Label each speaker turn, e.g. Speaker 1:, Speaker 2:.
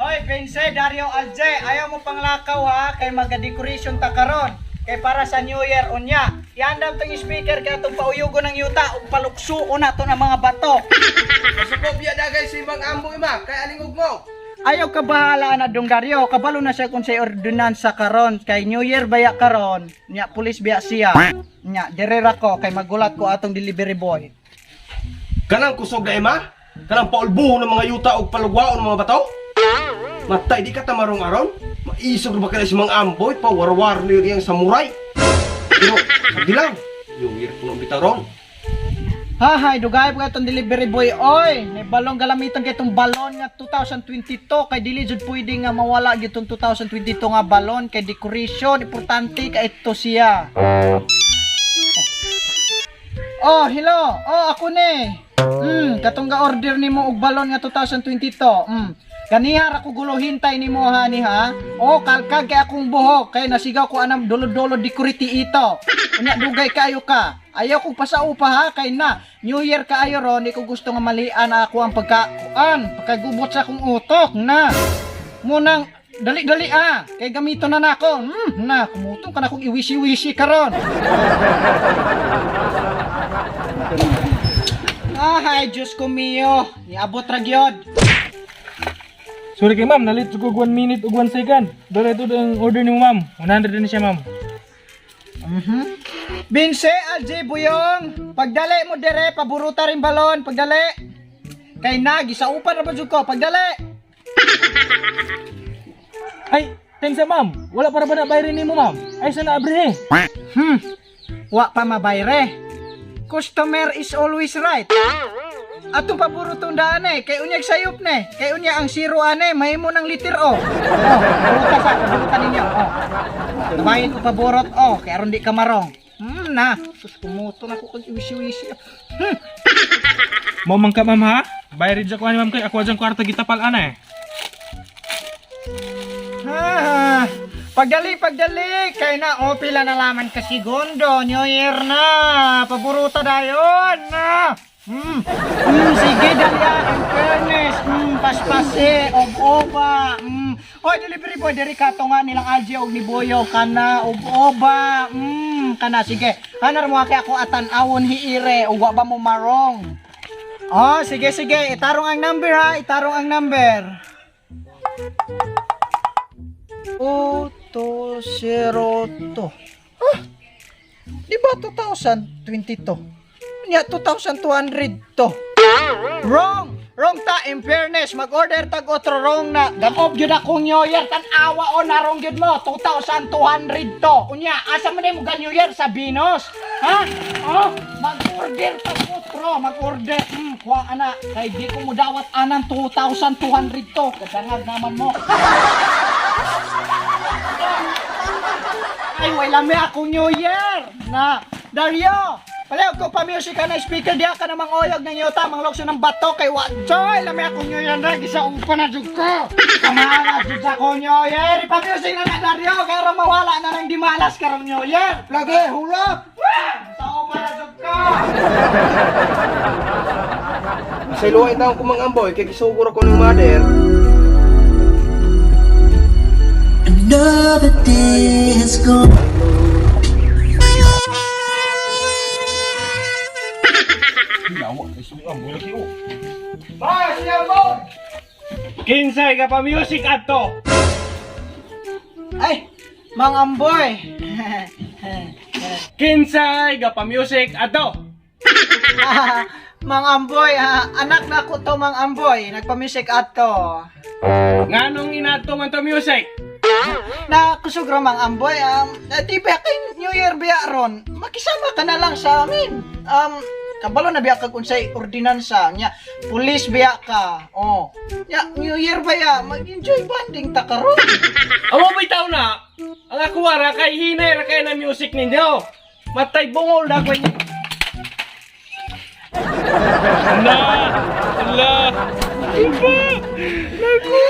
Speaker 1: Hoy, Vince, Dario Alje, ayaw mo panglakaw ha, kay maga-decoration ta karon. Kay para sa New Year unya. Iandam tong speaker kay atong pauyugo ng yuta ug paluksuon nato ng mga bato.
Speaker 2: Masuko biya dagay si Mang Amboy ma, kay alingog mo.
Speaker 1: Ayaw ka bahala na dong Dario, kabalo na siya kung sa ordinansa karon kay New Year baya karon. Nya pulis biya siya. Nya dire ra ko kay magulat ko atong delivery boy.
Speaker 2: Kanang kusog na ima? Kanang paulbuho ng mga yuta og palugwaon ng mga bato? Matay di ka tamarong aron? Maisog ra ba kaya si Mang Amboy pa warwar niyo iyang samurai? Pero sabi lang, yung year ko nang bitaw ron.
Speaker 1: Hahay, dugay pa itong delivery boy. Oy, may balong galamiton kay itong balon nga 2022 kay dili jud pwede nga mawala gyud itong 2022 nga balon kay decoration importante kay ito siya. Oh, hello. Oh, ako ni. Katong ga order nimo og balon nga 2022. Ganiha ra ko gulo hintay nimo ha ni ha. Oh, kalkag kay akong buhok kay nasigaw ko anang dulo-dulo decorate ito. Unya dugay kayo ka. Ayaw kong pasao pa ha kay na New Year kaayo ron, di ko gusto nga malian ako ang pagka kuan, pagkagubot sa akong utok na. Munang dali-dali ah, kay gamito na nako. Na kumutong ka na kong iwisi-wisi karon. Ay, Diyos ko mio. Niabot ra gyud.
Speaker 3: Sorry kay ma'am, nalit ko 1 minute ug 1 second. Dore ito ang order nimo ma'am. 100 na siya ma'am.
Speaker 1: Binse, Alj Buyong, pagdali mo dire, paburuta rin balon, pagdali. Kay na, gisaupan ra ba jud ko, pagdali.
Speaker 3: Ay, thanks sa ma'am. Wala para ba na bayarin nimo ma'am? Ay sana abre eh.
Speaker 1: Wa pa mabayre. Customer is always right. Atong paburutong daan eh, kay unyag sayop ne, kay unya ang zero ane, mahimo ng liter o. Oh, buruta sa, paburuta ninyo. Oh. Tabayin ko paburot oh, kay aron di ka marong. Na, sus kumuto na ko kag wisi-wisi.
Speaker 3: Mo man ka ma'am ha? Bayarin dyan ko ani ma'am kay ako dyan kwarta gitapal ana eh.
Speaker 1: Ah, pagdali, pagdali. Kay na, oh, pila na laman ka segundo. New Year na. Paburuta dayon na. Sige, dali ah. In fairness. Paspase, og-oba. Oy, delivery boy, diri ka to nga nilang Algie og ni Boyo kana og-oba. Kana sige. Hanar mo kay ako atan-awon hiire ug wa ba mo marong. Oh, sige sige, itarong ang number ha, itarong ang number. 2, 2, 0, 2. Ah, di ba 2022? Nya, 2,200 to. Wrong! Wrong ta, in fairness, mag-order tag otro wrong na. Dakob yun akong New Year, tan-awa o narong yun mo, 2,200 to. Unya, asa man mo New Year sa Binos? Ha? Oh, mag-order tag otro, mag-order. Kuha ana, kay di ko mo dawat anang 2,200 to. Kadangag naman mo. Ay, wala may akong New Year! Na, Dario! Palayo ko pa music ka na speaker diya ka namang oyog ng yuta, mang lokso ng bato kay wa Joy! Lami akong New Year na, gisa upa na jud ko! Kamara jud sa akong New Year! Ipa-music na na, Dario! Kaya ra mawala na ng dimalas karong New Year! Lagi, hulap! Sa upa na jud ko!
Speaker 2: Sa iluwa taon ko Mang Amboy kay gisugor ako ng mother.
Speaker 4: Another day has gone.
Speaker 1: Ba, siya mo!
Speaker 3: Kinsay ka pa music adto.
Speaker 1: Ay, Mang Amboy!
Speaker 3: Kinsay ka pa music adto.
Speaker 1: Mang Amboy, ah, anak na ko to Mang Amboy, nagpa-music ato.
Speaker 3: Nganong inadto man to music?
Speaker 1: Na kusog ra Mang Amboy, di ba kay New Year biya ron? Makisama ka na lang sa amin. Kabalo na biya kag unsay ordinansa nya, pulis biya ka. Oh. Nya New Year ba ya, mag-enjoy banding ta karon.
Speaker 5: Amo bitaw na. Ang ako ara kay hinay ra kay na music ninyo. Matay bungol na ko niyo.
Speaker 3: Ala! Ala! Iba! Naku!